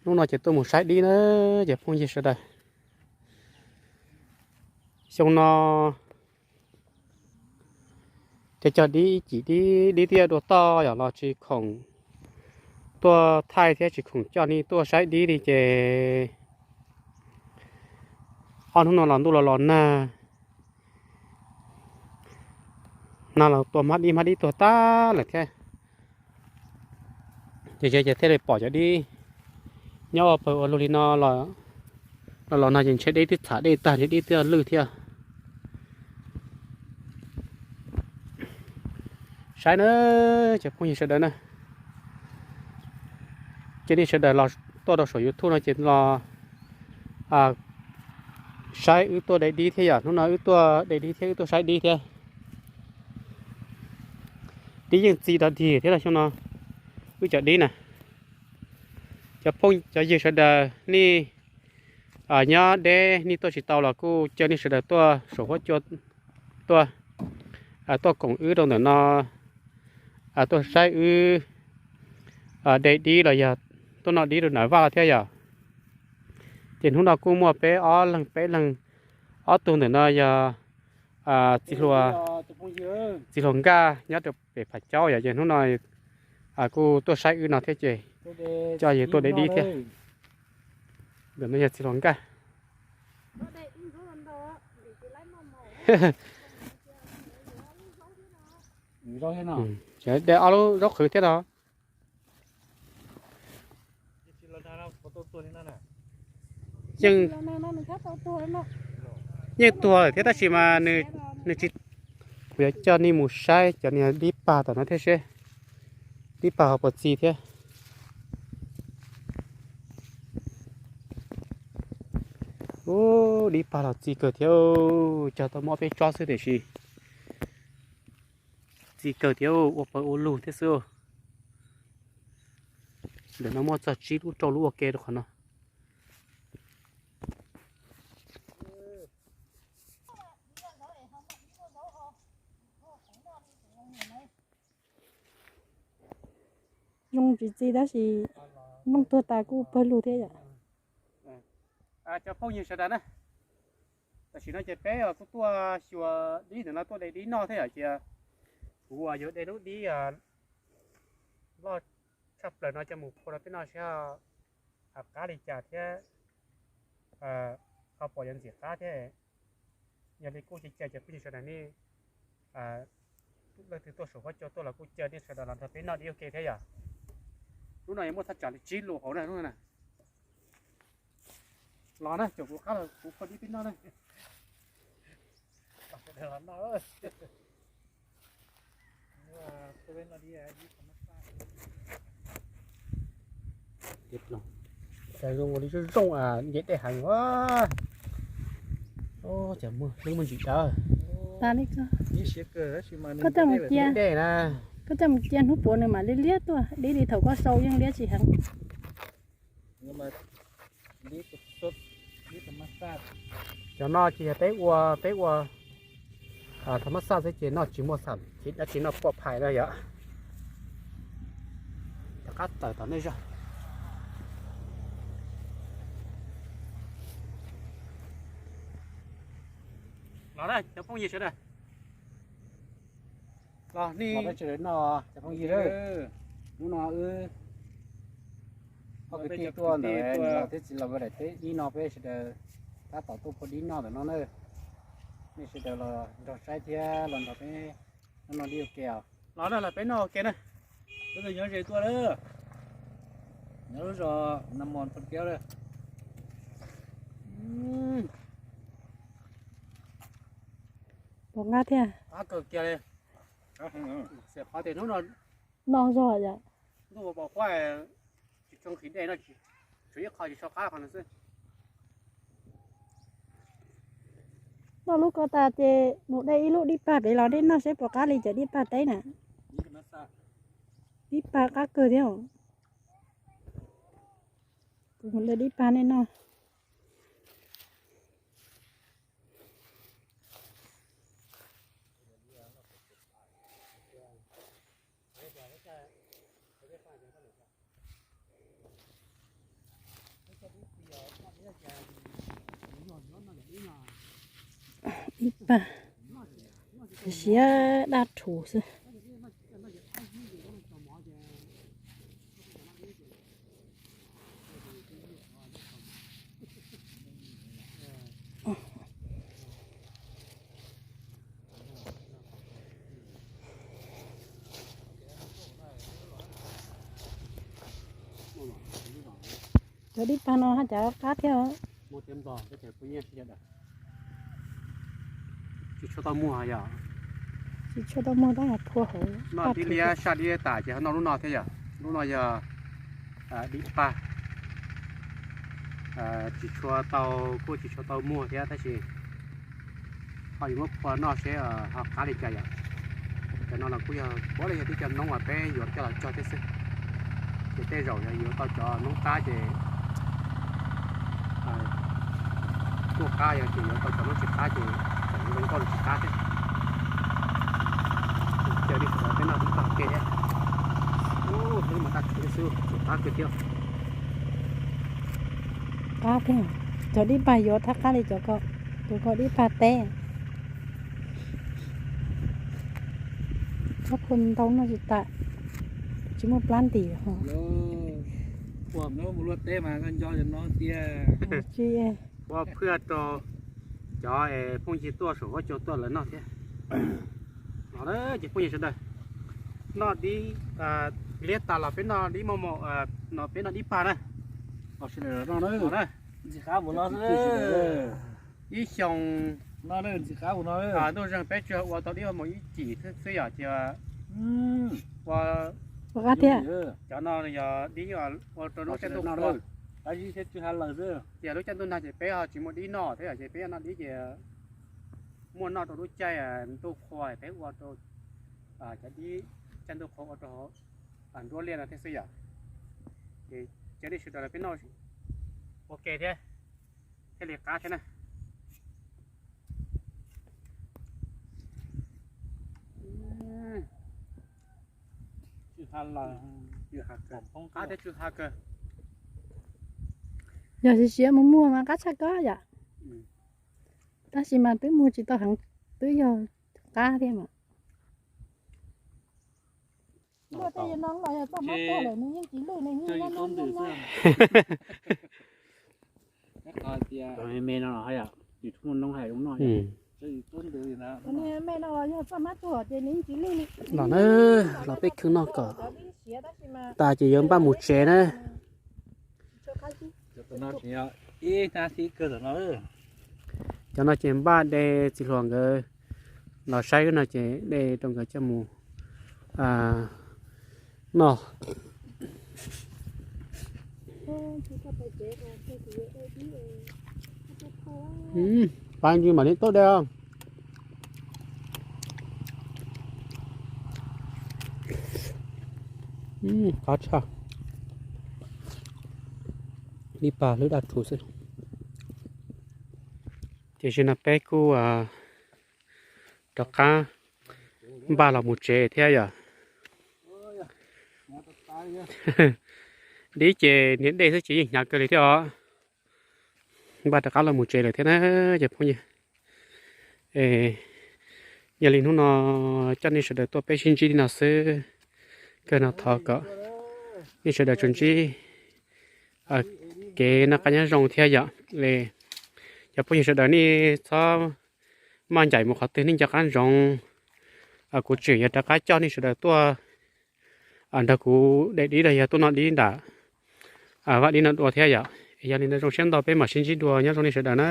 Hnub no ces tuaj mus saib dib na, ces phooj ywg sawv daws. Xyoo no ces cog dib ib cim dib, dib twb yuav dua toj yom los tsis khoom tuaj thaij thiab tsis khoom coj nej tuaj saib dib li ces ob hnub no los ntuj los los nag, nag los tua hmab dib, hmab dib tuag tag lawm thiab. Ces thiaj li pom cov dib nyob ua pawg ua lug li no los, los no ces ntshe dib twb txham dej tag, ntshe dib twb lwj thiab. Saib na, cov phooj ywg sawv daws na, ces nej sawv daws los tuaj rau saum YouTube no ces los saib wb tuaj de dib thiab yom. Hnub no wb tuaj de dib thiab wb tuaj saib dib thiab. Dib yeej txi dog dig thiab los xyoo no wb cov dib na. Cov phooj cov ywg sawv daws nej nyob deb nej tuaj tsis tau los kuj caw nej sawv daws tuaj saum huab cua tuaj, tuaj koom wb rau ntawm no, tuaj saib wb de dib los yog tuaj noj dib rau nram vaj los thiab yom. Ces hnub no kuj muaj peb ob leeg peb leeg, ob tug ntawm no yog txiv hluas Nkaj nyob rau pem Phav Caub yom, ces hnub no kuj tuaj saib wb no thiab ces coj yus tuaj de dib thiab. Ntawm no yog txiv hluas Nkaj. De ob lub zaub qhwv thiab no. Yeej, yeej tuag lawm thiab tab sis mas nws tsis, kuv yuav coj nej mus saib cov niag dib pag tom no thiab seb dib pag ho puas txi thiab. Ub, dib pag los txi kawg thiab, cog tau muaj ob peb tsob xwb tiam sis txi kawg thiab, ua pawg ua lug thiab xwb. Ntawm no muaj txog tsib lub rau lub ua ke rau qhov no. Zoo tsis txi tab sis nplooj tuag tas kuj pawg lug thiab yom. Cov phooj ywg sawv daws na, tam sim no ces peb kuj tuaj xyuas dib ntawm no tuaj de dib noj thiab yom, ces kuv uas yog de lub dib loj tshaj plaws no coj mus phua rau peb noj seb ho qab li cas thiab ho pom yuav ntxim qab thiab. Yog li kuj cia cov phooj ywg sawv daws nej leej twg tuaj saum huab cua tuaj los kuj caw nej sawv daws los nrog peb noj dib ua ke thiab yom. Lub no yuav muaj thaj tsam li tsib lus hauv na lub no na. Los na, caum kuv qab los kuv phua dib peb noj na. Zoo li zoo zoo nce dej heev. Ces muaj hlwb muaj ntsis dawb. Koj coj mus cia, koj coj mus cia hnub puav nws mam liab liab tuaj, dib li thaum koj sau yeej liab tsis heev. Cov no ces yog peb ua, peb ua tham mab xaj xwb ces noj tsis muaj xam, ces dab tsi noj puaj phais na yom. Rov qab tawm tom nej zog. Los na cov phooj ywg sawv daws. Los nej sawv daws noj cov phooj ywg. Hnub no wb ob kwv tij tuaj ntawm los thiab txiv los daim teb dib no peb sawv daws tab tom tuaj phua dib noj ntawm no na. Nej sawv daws los nrog saib thiab los nrog peb noj dib ua ke os. Los na los peb noj ua ke na. Nyob ze tuaj na. Nyob lub zos Nam Mos Pha Kiaub na. Pom nqab thiab. Qab kawg kiag li. Xiam qhov tias hnub no noj zog yom. Ntuj pom huab tsis tshua nqhis dej no, tshuav ib qho tsis tshua qab qhov no xwb. Noj lub ko tas ces mus de ib lub dib pag pem los dej noj seb puas qab li cov dib pag teb na. Dib pag qab kawg thiab. Kuv mus de dib pag nej noj. Ib pab siav dab rhuv xwb. Cov dib pag no haj cav qab thiab. Tsis tshua tau muag yom. Tsis tshua tau muag tab phua hauv. Noj dib liab saj dib tas ces ho noj lub no thiab yom. Lub no yog dib pag, tsis tshua tau, kuj tsis tshua tau muag thiab tab sis ho yuav muab phua noj seb ho qab li cas yom. Cov no los kuj yog puav leej yog tib cov noob uas peb yuav coj los cog thiab xwb. Ces tej zaum yog yuav tau cov noob qab ces kuj qab, yog ces yuav tau cov noob tsis qab ces tseem zoo nkauj li tsis qab thiab. Caw nej sawv daws peb noj dib pag ua ke thiab. Ub, peb mas taj tsuv xwb, tsuv qab kawg thiab. Qab thiab, cov dib pag yuav thab qab li cov ko, cov ko dib pag teb. Txhob phua ntau noj tsis tas, tsis muaj plab ntim ho. Ua phwaj rau cov phooj ywg tuaj saum huab cua tuaj lawv noj thiab. Los ces phooj ywg sawv daws, noj dib liab tas los peb noj dib mos mos, no peb noj dib pag na. Ib xyoo ntuj zeeg peb tsuas ua tau dib mos ib cim xwb yom, ces ua, cov no yog dib ua rau lub caij ntuj qhua. Ces lub caij ntuj nag ces peb ho tsis muaj dib noj thiab yom, ces peb noj dib ces muaj noj rau lub caij ntuj qhua, peb ua rau cov dib caij ntuj qhua ua rau nruab liaj no thiab xwb yom. Ces cov dib sawv daws los peb noj ua ke thiab, thiaj li qab thiab na. Qab thiab tsw ha kawg. Yog siav siav mus muag mas qab tshaj kab yom. Tab sis mas twb muag tsis tau heev, twb yog qab thiab mas. Me no los hais zoo noj. Los na, los peb kheej noj kom tas ces yuav npaj mus tsev na. Cov no ces npaj de txiv hluas nkawd los saib no ces de rau nkawd coj mus noj. Pab ntswg mam li tuaj de. Qab tshaj. Dib pag lub daj rhuv xwb. Ces zaum no peb kuj rov qab npaj los mus tsev thiab yom. Dib ces niag dej xwb ces yeej hnyav kawg li thiab os. Npaj rov qab los mus tsev lawm thiab na cov phooj ywg. Yog li hnub no coj nej sawv daws tuaj peb sib ntsib li no xwb, kawg no thov kom nej sawv daws tsuas ntsib kev noj qab nyob zoo thiab yom. Cov phooj ywg sawv daws nej txhob maj ncaim mus qhov twg, nej nco qab ntsoov. Kuv tseem yuav rov qab coj nej sawv daws tuaj nrog kuv de dib los yog tuaj noj dib nram vaj dib no dua thiab yom. Yog li ntawd zoo siab ntau, peb mam sib ntsib dua, nyob zoo nej sawv daws na.